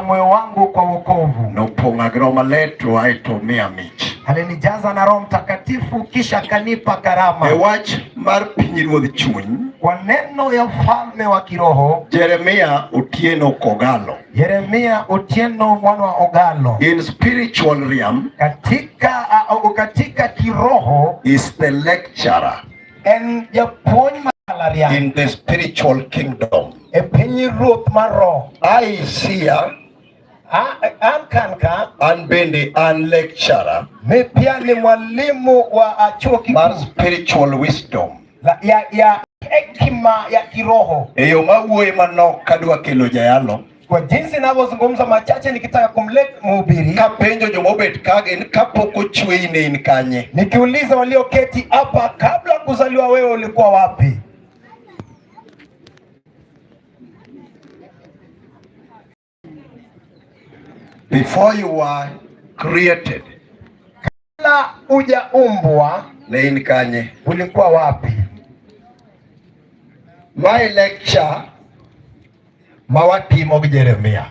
Moyo wangu kwa wokovu. Nopong'a gi Roho Maler to ae to miya mich. Alinijaza na Roho Mtakatifu kisha akanipa karama. E wach mar pinyruodh chuny, Kwa neno ya ufalme wa kiroho, Jeremia Otieno Kogalo. Yeremia Otieno mwana wa Ogalo, In spiritual realm katika kiroho is the lecturer en japuonj mbalariany in the spiritual kingdom. E piny ruoth mar roho. I see An kanka an bende an lecturer mi pia ni mwalimu wa chuo mar kikuu spiritual wisdom. ya hekima ya kiroho. E yo mawuoye manok kadwa kelo jayalo, Kwa jinsi ninavyozungumza machache nikitaka kumleta mhubiri, kapenjo jomobet ka gin kapok ochweyi ne in kanye? Nikiuliza walioketi hapa, kabla kuzaliwa wewe ulikuwa wapi? Before you were created, Kabla hujaumbwa ne in kanye? Ulikuwa wapi? My lecture mawatimo gi Jeremia.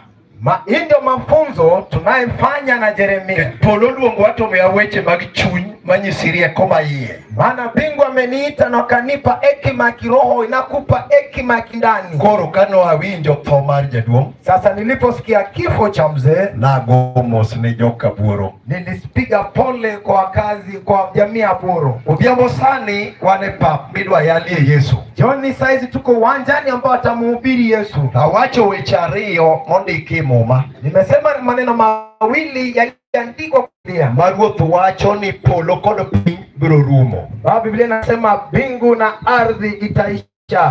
Hii ndio mafunzo tunayefanya na Jeremia. Polo luongowa to miya weche mag chuny manyisi rieko maiye. Maana mbingu ameniita na akanipa hekima ya kiroho, inakupa hekima ya kindani. Koro kano awinjo tho mar jaduong', Sasa niliposikia kifo cha mzee, nago mos ne joka Buoro. Nilipiga pole kwa wakazi, kwa jamii ya Buoro. Odhiambo sani wan e pap midwa yalie Yesu. Jioni saizi tuko uwanjani ambao atamhubiri Yesu. Awacho weche ariyo mondiki e Muma. Nimesema maneno mawili yaliandikwa kwa Biblia. Ma Ruoth wacho ni polo kod piny biro rumo. Baba, Biblia inasema mbingu na ardhi itaisha.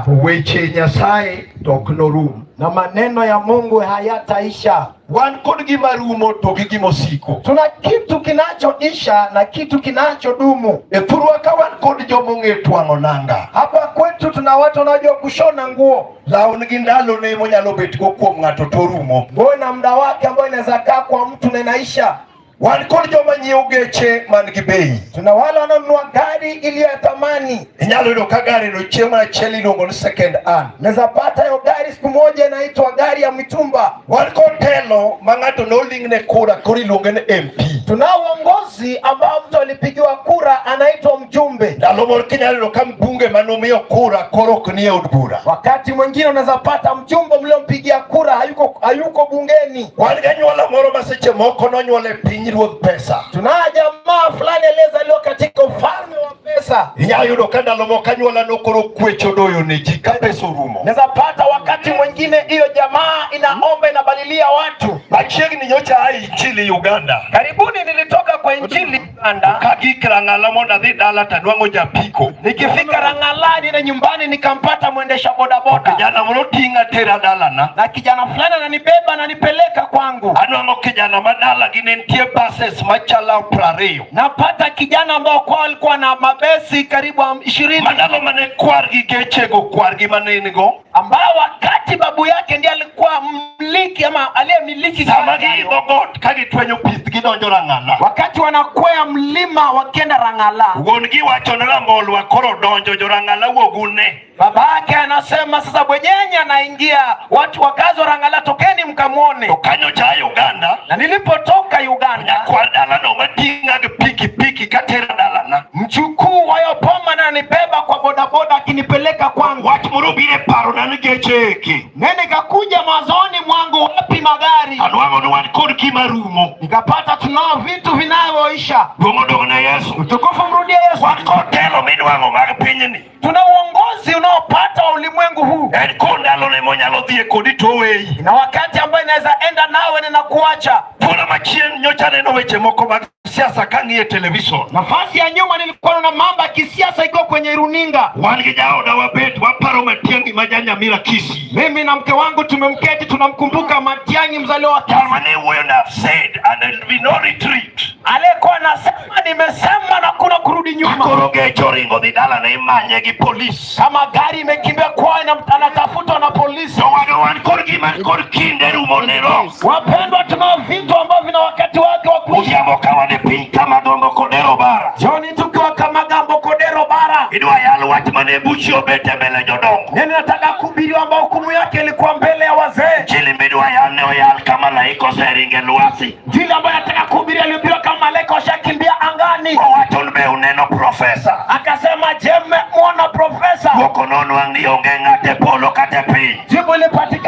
To weche Nyasaye to ok norum. Na maneno ya Mungu hayataisha. Wan kod gima rumo to gi gima osiko. Tuna kitu kinachoisha na kitu kinachodumu. E thurwa ka wan kod joma ong'e twang'o nanga. Hapa kwetu tuna watu wanaojua kushona nguo. Law nigi ndalone monyalo bet go kuom ng'ato to rumo. Nguo ina muda wake ambao inaweza kaa kwa mtu na inaisha. Wan kod joma nyiewo geche man gi bei. Tuna wale wanaonunua gari iliyo ya thamani. Inyalo yudo ka gari no chieng' achiel iluongo ni second hand. Unaweza pata hiyo gari siku moja inaitwa gari ya mitumba. Wan kod telo ma ng'ato noling'ne kura koro iluonge ni MP. Tunao uongozi ambao mtu alipigiwa kura anaitwa mjumbe. Ndalo moro kinyalo yudo ka mbunge manomiyo kura koro ok nie od bura. Wakati mwingine unaweza pata mjumbe mliompigia kura hayuko bungeni. Wan gi anyuola moro ma seche moko nonyuol e piny ruodh pesa. Tuna jamaa fulani aliyezaliwa katika ufalme wa pesa. Inyalo yudo ka ndalo moko anyuola no koro kwecho doyo ne ji ka pesa orumo. Unaweza pata wakati mwingine hiyo jamaa inaomba inabalilia watu. Machiegni nyocha a Injili Uganda. Karibuni nilitoka kwa Injili Uganda. Kagik Rang'ala mondo adhi dala tanwang'o japiko. Nikifika Rang'ala niende nyumbani nikampata mwendesha bodaboda. Kijana moro ting'a tera dalana. Na kijana fulani ananibeba ananipeleka kwangu. Anwang'o kijana ma dalagi ne nitie buses machalo 20. Napata kijana ambao kwao alikuwa na mabesi karibu 20. Mandalo mane kwargi gechego kwargi mane en go. Ambao wakati babu yake ndiye alikuwa mmiliki ama aliyemiliki Sama gari. giidho got ka gitwenyo pith gidonjo Rang'ala. Wakati wanakwea mlima wakienda Rang'ala. Wuon gi wacho ni rambolwa koro donjo jo Rang'ala wuog une. Baba yake anasema sasa bwenyenye anaingia, watu wakazi wa Rang'ala tokeni mkamwone. To kanyo cha Uganda. Na nilipotoka Uganda, Nyakwar dalano mating'a gi pikipiki katera dalana. Mchukuu wa Yopoma ananibeba kwa bodaboda akinipeleka kwangu. Wach moro biro e parona ni geche eki. Nene kakuja mazoni mwangu, wapi magari? Anwang'o ni wan kod gima rumo. Nikapata tunao vitu vinavyoisha. Duong' odog ne Yesu. Utukufu mrudie Yesu. Wan kod telo midwang'o mag pinyni. Tuna uongozi unaopata wa ulimwengu huu. En kod ndalone monyalo dhie kodi to oweyi. Na wakati ambao inaweza enda nawe na nakuacha. Thuolo machien nyocha aneno weche moko mag siasa kang'iyo e television. Nafasi ya nyuma nilikuwa na mambo ya kisiasa ikiwa kwenye runinga. Wan gi jaoda wabet waparo Matiang'i ma ja Nyamira Kisii. Mimi na mke wangu tumemketi tunamkumbuka Matiang'i mzaliwa wa Kisii. Jal mane wuoyo na have said and there will be no retreat. Aliyekuwa anasema nimesema na kuna kurudi nyuma. Koro geche oringo dhi dalane imanye gi polis. Kama gari imekimbia kwao anatafutwa na polisi. To wan kod gima kod kinde rumo ne roho. Wapendwa, tunao vitu ambavyo vina wakati wake wa kuisha. Odhiambo ka wan e piny Kamagambo Kodero Bara. Jioni tukiwa Kamagambo Kodero Bara. Idwa yal wach mane buchi obet e mbele jodongo. Nini nataka kuhubiriwa ambao hukumu yake ilikuwa mbele ya wazee. Injili midwa yal ne oyal ka malaika oseringo e lwasi. Injili ambayo nataka kuhubiri alihubiriwa kama malaika washakimbia angani. Owacho ni be uneno profesa. Akasema, je, mmemwona profesa? Dwoko nonwang' ni onge ng'ate polo kata e piny. Jibu ilipatikana.